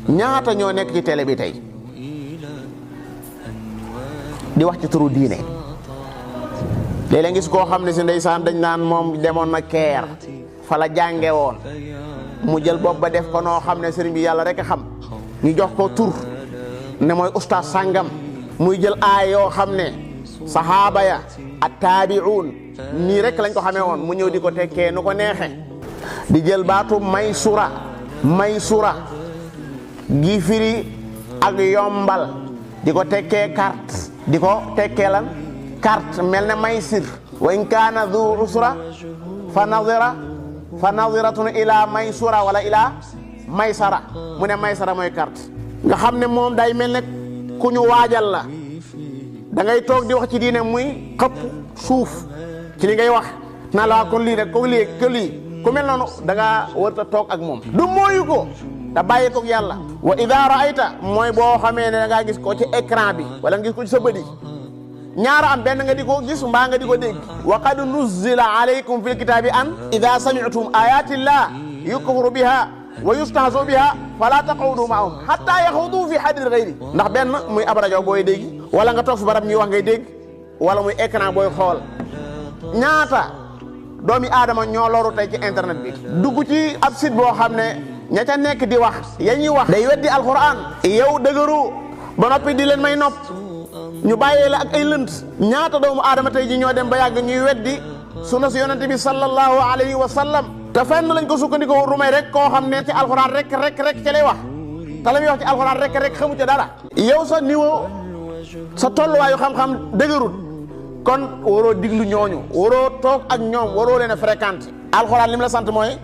ñaata ñoo nekk ci télé bi tey di wax ci turu diine léeg-léeg gis koo xam ne si ndeysaan dañ naan moom demoon na keer fa la jànge woon mu jël bopp ba def ko noo xam ne sëriñ bi yàlla rek a xam ñu jox ko tur ne mooy ustaas sàngam muy jël aay yoo xam ne sahaaba ya ak taabi'uun nii rek lañ ko xamee woon mu ñëw di ko tekkee nu ko neexe di jël baatu maysura gi firi ak yombal di ko tekkee carte di ko tekkee lan carte mel ne maysir wa in kaana du usra fa nadiratun ila maysura wala ila maysara mu ne maysara mooy carte nga xam ne moom day mel ne ku ñu waajal la da ngay toog di wax ci diine muy xëpp suuf ci li ngay wax na la kon lii rek ko lii ku mel noonu da ngaa war a toog ak moom du mooyu ko da bàyyi ko yàlla wa ida raayta mooy boo xamee ne da ngaa gis ko ci écran bi wala nga gis ko ci sa bët yi ñaara am benn nga di ko gis mbaa nga di ko dégg wa qad nuzzila alaykum fil kitaabi an ida sami'tum ayatillah yukfaru biha wa yustahzu biha fala taqudu ma'ahum hatta yaxudu fi hadith ghayri ndax benn muy ab rajo booy dégg wala nga toog fi barab ñuy wax ngay dégg wala muy écran booy xool ñaata doomi aadama ñoo loru tey ci internet bi dugg ci ab site boo xam ne ña ca nekk di wax ya ñuy wax day weddi alquran yow dëgëru ba noppi di leen may nopp ñu bàyyee la ak ay lënt ñaata doomu aadama tey ji ñoo dem ba yàgg ñuy weddi sunna si yonente bi sallallahu alayhi wa sallam te fenn lañ ko sukkandikoo rumay rek koo xam ne ci alquran rek ca lay wax te la muy wax ci alquran rek xamu ca dara yow sa niveau sa tolluwaayu xam-xam dëgërut kon waroo diglu ñooñu waroo toog ak ñoom waroo leen a fréquenter alxuraan li mu la sant mooy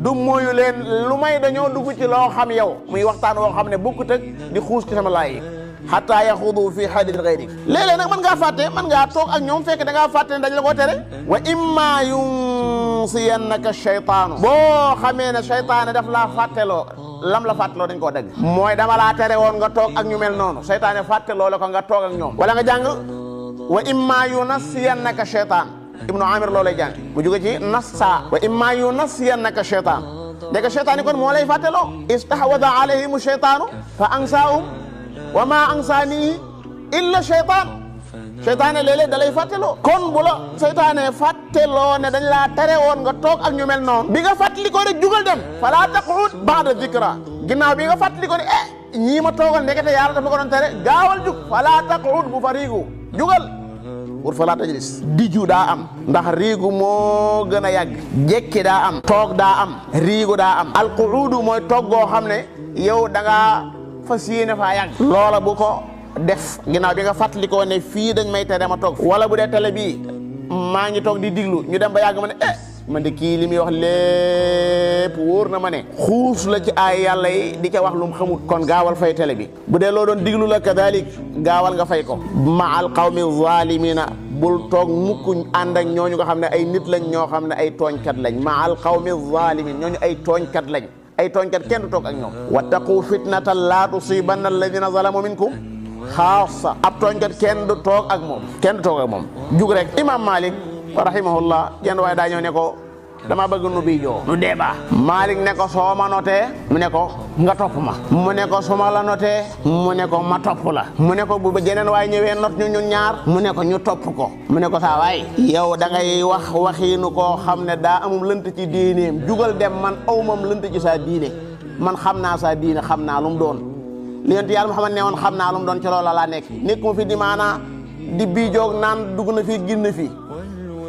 du mooyu leen lu may dañoo dugg ci loo xam yow muy waxtaan woo xam ne bokkut ak di xuus ci sama laay yi hatta yaxudu fi hadith ghayri léeg-léeg nag mën ngaa fàtte mën ngaa toog ak ñoom fekk da ngaa fàtte ne dañ la ko tere wa imma yunsiyannaka shaytaanu boo xamee ne shaytaane daf laa fàtteloo lam la fàtteloo dañ koo dagg mooy dama laa tere woon nga toog ak ñu mel noonu shaytaane fàtteloo la ko nga toog ak ñoom wala nga jàng wa imma yunassiyannaka shaytaan ibnu amir loolay jàng mu jóge ci nassa wa imma yunassiyannaka shaytaan dégg shaytaan yi kon moo lay fàtteloo istahwada alayhimu shaytaanu fa ansaahum wa ma ansaani illa shaytaan shaytaane léeg-léeg da lay fàtteloo kon bu la shaytaane fàtteloo ne dañ laa tere woon nga toog ak ñu mel noonu bi nga fàttali ko rek jugal dem fala taqud ba'da dhikra ginnaaw bi nga fàttali ko ne ñii ma toogal ndekete yàlla daf ma ko doon tere gaawal jug fala taqud bu fa riigu jugal pour fala tajlis diju daa am ndax riigu moo gën a yàgg jekki daa am toog daa am riigu daa am alquudu mooy toog goo xam ne yow da ngaa fas yéene faa yàgg loola bu ko def ginnaaw bi nga fàttali ko ne fii dañ may tere ma toog wala bu dee télé bii maa ngi toog di diglu ñu dem ba yàgg ma ne man de kii li muy wax lépp wóor na ma ne xuus la ci ay yàlla yi di ca wax lu mu xamut kon gaawal fay télé bi bu dee loo doon diglu la kadalik gaawal nga fay ko ma al qawmi zalimina bul toog mukk ànd ak ñooñu nga xam ne ay nit lañ ñoo xam ne ay tooñkat lañ ma al qawmi zalimin ñooñu ay tooñkat lañ ay tooñkat kenn du toog ak ñoom wattaqu fitnatan la tusibanna alladina zalamu minkum xaasa ab tooñkat kenn du toog ak moom jug rek imam Malik rahimahullah yenn waaye daa ñëw ne ko dama bëgg nu bii joo nu débat Malik ne ko soo ma notee mu ne ko nga topp ma mu ne ko su ma la notee mu ne ko ma topp la mu ne ko bu jeneen waaye ñëwee not ñu ñun ñaar mu ne ko ñu topp ko mu ne ko saa waay yow da ngay wax waxiinu koo xam ne daa amum lënt ci diineem jugal dem man awmam lënt ci saa diine man xam naa saa diine xam naa lu mu doon li yonent Yàlla Muhammad ne woon xam naa lu mu doon ci loola laa nekk mu fi di maanaa di bii joog naan dugg na fii génn fii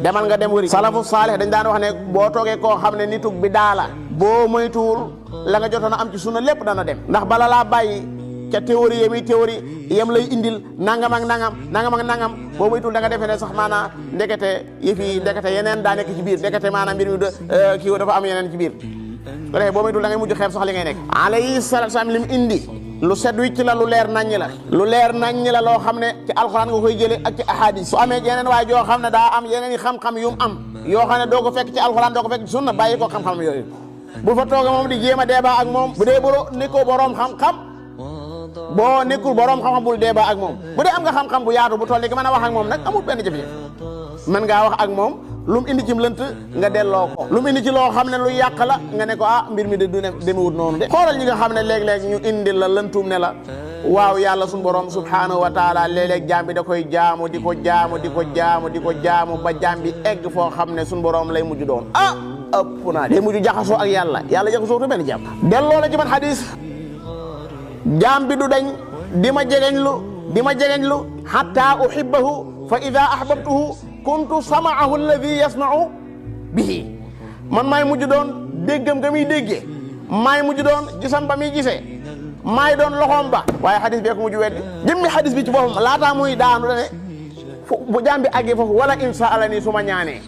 demal nga dem wëri salafu saalih dañ daan wax ne boo toogee koo xam ne nitug bi daala boo moytuwul la nga jotoon a am ci sunna lépp dana dem ndax bala laa bàyyi ca théorie yam lay indil nangam ak nangam boo moytuwul da nga defee ne sax maanaam ndekete yeneen daa nekk ci biir ndekete maanaam mbir mi kii dafa am yeneen ci biir ko defee boo moytuwul da ngay mujj xeeb sax li ngay nekk alayhi salaatu salaam lim indi lu set wicc la lu leer naññ la loo xam ne ci alxuraan nga koy jële ak ci ahadis su amee yeneen waaye joo xam ne daa am yeneen i xam-xam yu mu am yoo xam ne doo ko fekk ci alxuraan doo ko fekk ci sunna bàyyi ko xam-xam yooyu bu fa tooga moom di jéem a débat ak moom bu dee nekkoo boroom xam-xam boo nekkul boroom xam-xam bul débat ak moom bu dee am nga xam-xam bu yaatu bu toll ni ki mën a wax ak moom nag amul benn jafe-jafe mën ngaa wax ak moom lu mu indi ci lënt nga delloo ko lu mu indi ci loo xam ne lu yàq la nga ne ko mbir mi de du ne demewut noonu de xoolal ñi nga xam ne léeg-léeg ñu indi la lëntum ne la waaw yàlla suñu borom subhanahu wa taala léeg-léeg jaam bi da koy jaamu di ko jaamu ba jaam bi egg foo xam ne suñu borom lay mujj doon ëpp naa day mujj jaxasoo ak yàlla jaxasoo tu benn jaam delloo la ci man xadis jaam bi du dañ di ma jegeñlu hatta uhibbahu fa ida ahbabtuhu kuntu samaahu alladi yasmau bihi man maay mujj doon déggam ga muy déggee maay mujj doon gisam ba muy gisee maay doon loxoom ba waaye xadis bi ko mujj weddi jëmmi xadis bi ci boppam laataa muy daanu dane bu jaam bi àggee foofu wala in saalani su ma ñaanee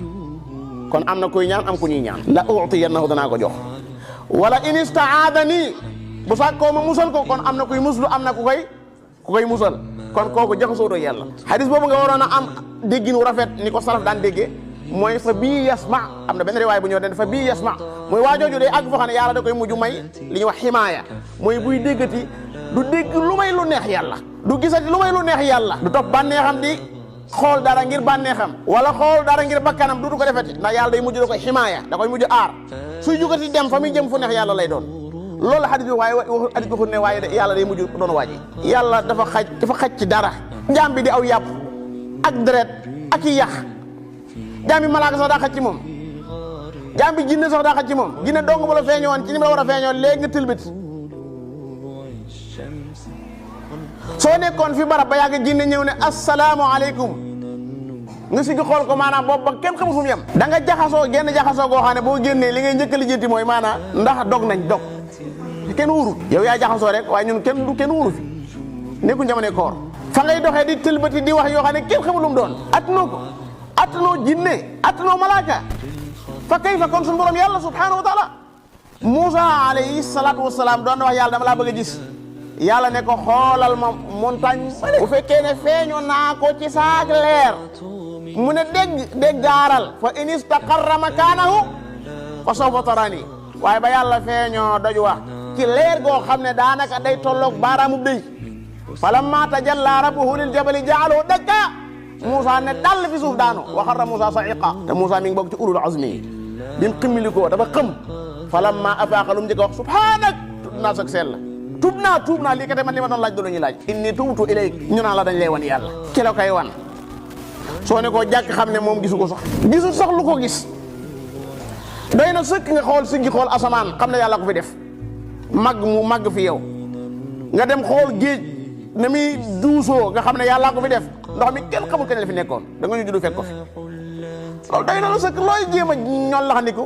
kon am na kuy ñaan am ku ñuy ñaan la utiyannahu danaa ko jox wala in istaadani bu sàkkoo ma musal ko kon am na kuy muslu am na ku koy musal kon kooku jaxasoo doon yàlla xadis boobu nga waroon a am déggin wu rafet ni ko salaf daan déggee mooy fa bii yasma am na benn riwaay bu ñëw den fa bii yasma mooy waajooju day àgg foo xam ne yàlla da koy mujj may li ñuy wax ximaaya mooy buy déggati du dégg lu may lu neex yàlla du gisati lu may lu neex yàlla du topp bànneexam di xool dara ngir bànneexam wala xool dara ngir bakkanam du ko defeti ndax yàlla day mujj da koy ximaaya da koy mujj aar suy jugati dem fa muy jëm fu neex yàlla lay doon loolu xadis bi waaye waxul xadis bi waxul ne waaye yàlla day mujj doon waaji yàlla dafa xaj ci dara jaam bi di aw yàpp ak deret ak i yax jaam bi malaaka sax daa xaj ci moom jaam bi jinne sax daa xaj ci moom jinne dong bu la feeñoon ci ni mu la war a feeñoon léegi nga tilbit soo nekkoon fi barab ba yàgg jinne ñëw ne assalaamu aleykum nga si gi xool ko maanaam boobu ba kenn xamul fu mu yem da nga jaxasoo goo xam ne boo génnee li ngay njëkk a lijjanti mooy maanaam ndax dog nañ dog kenn wóorut yow yaa jaxasoo rek waaye ñun kenn wóoru fi nekku jamono koor fa ngay doxee di tilbati di wax yoo xam ne kenn xamul lu mu doon attanoo jinne attanoo malaaka fa kayfa kon suñu borom yàlla subhanahu wa taala Moussa alayhi salaatu wasalaam doon na wax yàlla dama laa bëgg a gis yàlla ne ko xoolal ma montagne bu fekkee ne feeñoo naa ko ci saak leer mu ne déggaaral fa in istaqarra makaanahu fa sawfa tarani waaye ba yàlla feeñoo doj wax ci leer goo xam ne daanaka day tolloog baaraamub day falamma tajalla rabbuhu lil jabali ja'alahu dakka Moussa ne dal fi suuf daanu wa xarra Moussa sa'iqa te Moussa mi ngi bokk ci ulul azmi bi mu ximmilikoo dafa xëm falamma afaaqa lu mu njëkk a wax subhaanak tuub naa lii kat man li ma doon laaj do la ñuy laaj inni tubtu ilayk ñu naan la dañ lay wan yàlla ki la koy wan soo ne koo jàkk xam ne moom gisu ko sax lu ko gis doy na sëkk nga xool siggi xool asamaan xam ne yàlla ko fi def màgg fi yow nga dem xool géej na muy duusoo nga xam ne yàlla ko fi def ndox mi kenn xamul kañ la fi nekkoon da nga ñu juddu fekk ko fi loolu doy na la sëkk looy jéem a ñool laxandiku